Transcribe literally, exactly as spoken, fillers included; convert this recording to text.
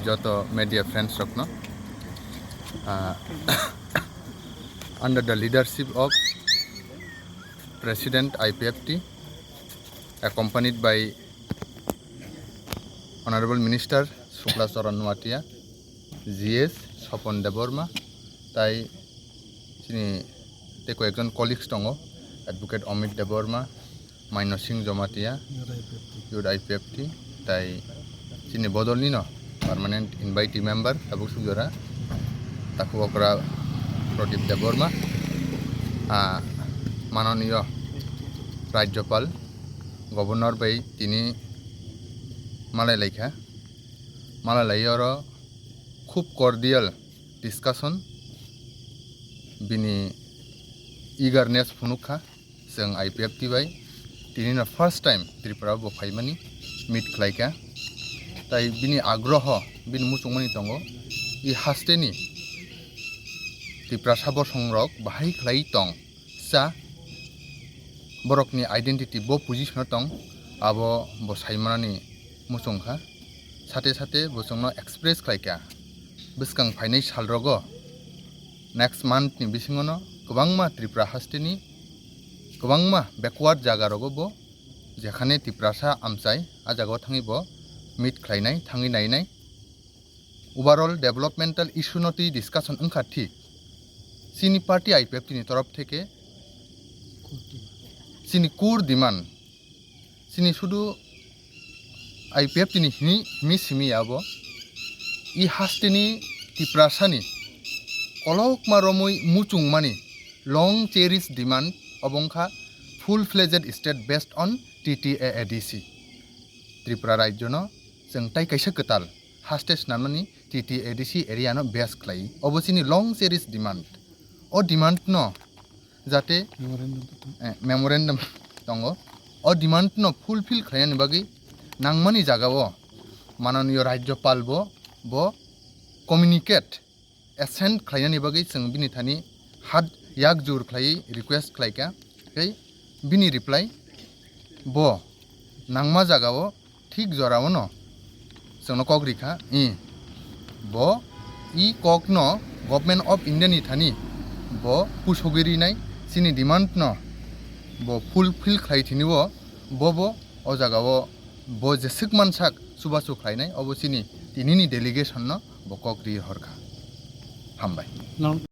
Joto media friends rokno, ah, under the leadership of President I P F T, accompanied by Honorable Minister Shukla Charan Noatia, G S Sopon Debbarma, tai chini tei koyekjon colleagues tongo, Advocate Amit Debbarma, Maino Singh Jomatia, Youth I P F T, tai chini bodolnino permanent invitee member tabuk sukjora, Taku Okra Pradip Debbarma, ah, mananiyo Rajyapal, Governor bai tini malai laikha, malai lai oro khub cordial discussion, bini eagerness phunukha, chwng I P F T bai tinino first time Tripura bo phaimani meet khlaikha, tai bini agroho, bini muchungmani tongo, i hasteni Tiprasa bosongrok bahai khlai tong, cha borokni identity bo position o tong, abo bo saimanani muchungkha. Sate sate bo chwngno express khlaikha, bwskang phainai salrogo, next month ni bisingono kwbangma Tripura hasteni kwbangma backward jaga rogo bo, jekhane Tiprasa amchai, a jagao thangwi bo meet khlainai, thangwi nainai. Overall developmental issue no twi discussion wngkha thik. Chini party I P F T ni torof theke chini core demand, chini sudu I P F T ni hini, himi simi abo i hasteni Tiprasani kolokma romwi muchungmani long cherish demand obo wngkha full fledged state based on T T A A D C. Tripura rajyono chwng tai kaisa kwtal haste snamnani T T A D C area no base khlai. Obo chini long cherish demand. O demand no jate, memorandum to tong. Eh, memorandum tongo. O demand no fulfill khlainani bagwi nangmani jagao mananiyo Rajyapal bo, bo communicate assent khlainani bagwi chwng bini thani hat yak jur khlaiwi request khlaikha. Tei bini reply bo nangma jagao thik jorao no chwngno kok rikha, i bo i kokno Government of India ni thani bo pusogwi rinai, chini demand no bo fulfill khlai thini o, bo bo o jagao bo jeswk mansak chubachu khlainai, obo chini tinini delegation no bo kok ri horkha. Hambai.